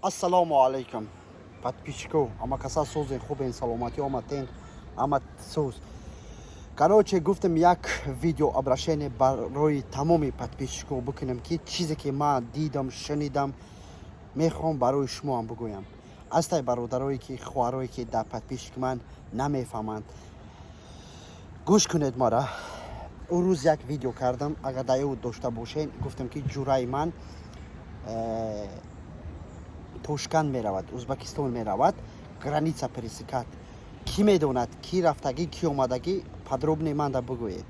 Ассалому алайкум, подписчико, ама каса созен, хубен, саломатӣ омаден, ама соз. Короче, гуфтам, як видео обращение барои тамоми подписчико бикунем, ки чизе ки ман дидам, шунидам, мехоҳам барои шумоам бигӯям. Астай бародарое ки, хоҳарое ки дар подписчик ман намефаҳманд, гӯш кунед мара. Ӯ рӯз як видео кардам, агар дар ёд дошта бошед, гуфтам, ки ҷураи ман Тошканд меравад, Узбекистон меравад, граница пересекать. Кӣ медонад, кӣ рафтагӣ, кӣ омадагӣ, подробно манда бигӯед.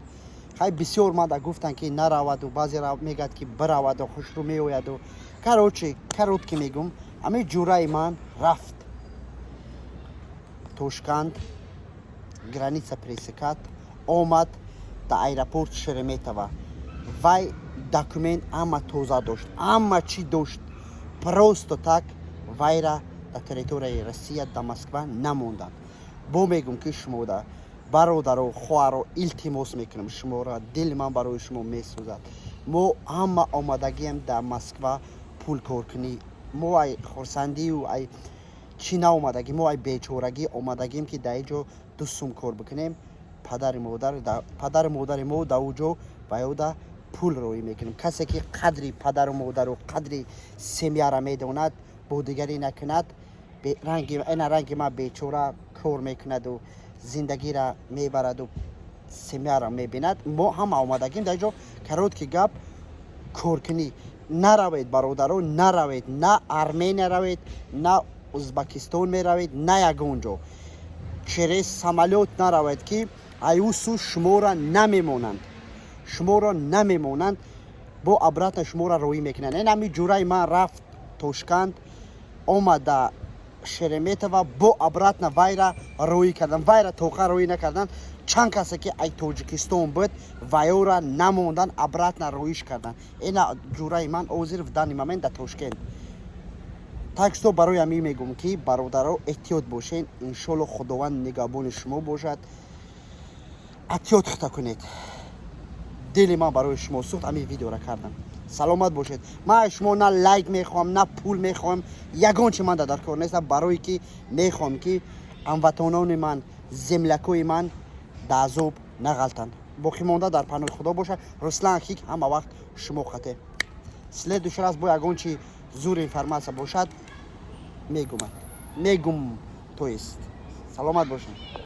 Хай, бисёр манда гуфтанд, ки нараваду, баъзе мегӯяд, ки бираваду, хушрӯ меояду. Короче, коротко мегум, ҳамин ҷураи ман рафт Тошканд, граница пересекать, омад дар аэропорт Шереметьево. Вай документ ҳама тоза дошт, ҳама чӣ дошт, просто так вайра дар территорияи Россия, дар Москва намонданд. Бо мегум, ки шумода, бародаро, хоҳаро, илтимос мекунам шуморо, дили ман барои шумо месӯзад. Мо ҳама омадагием дар Москва пул коркунӣ. Мо ай хурсандию ай чӣ наомадагӣ, мо ай бечорагӣ омадагием, ки дар ин ҷо 2 сум кор бикунем, падару модари мо дар ӯ ҷо ба ёда пул роӣ мекунем. Касе ки қадри падару модару қадри семьяра медонад, бо дигарӣ накунад. Ина ранги ман бечора кор мекунаду, зиндагира мебараду, семьяра мебинад. Мо ҳама омадагим дар ҷо, короткий гап, коркунӣ. Наравед, бародаро, наравед, на Армения равед, на Узбекистон меравед, на ягон ҷо через самолёт наравед, ки аюсу шуморо намемонанд, шуморо намемонанд, бо обратно шуморо роӣ мекунанд. Ин ҳами ҷураи ман рафт Тошканд, омада Шереметьево, бо обратно вайра роӣ кардан, вайра тоқа роӣ накардан. Чанд касе ки ай Тоҷикистон буд, вайора намондан, обратно роиш кардан. Ина ҷураи ман озир в данный момент дар Тошкент. Так что барои ҳамин мегӯм, ки бародаро, эҳтиёт бошед. Иншолло, Худованд нигаҳбони шумо бошад. Эҳтиёт хита кунед. Дили ман барои шумо сӯхт, ҳамин видеора кардам. Саломат бошед. Ман аз шумо на лайк мехоҳам, на пул мехоҳам, ягон чи ман дар кор нестам, барое ки мехоҳам, ки ҳамватанони ман, землякои ман дар азоб нағалтанд. Боқӣ монда дар паноҳи Худо бошад. Руслан Хик ҳама вақт шумо хате. Следующий раз бо ягон чи зур информация бошад, мегумад, мегум, то есть саломат бошед.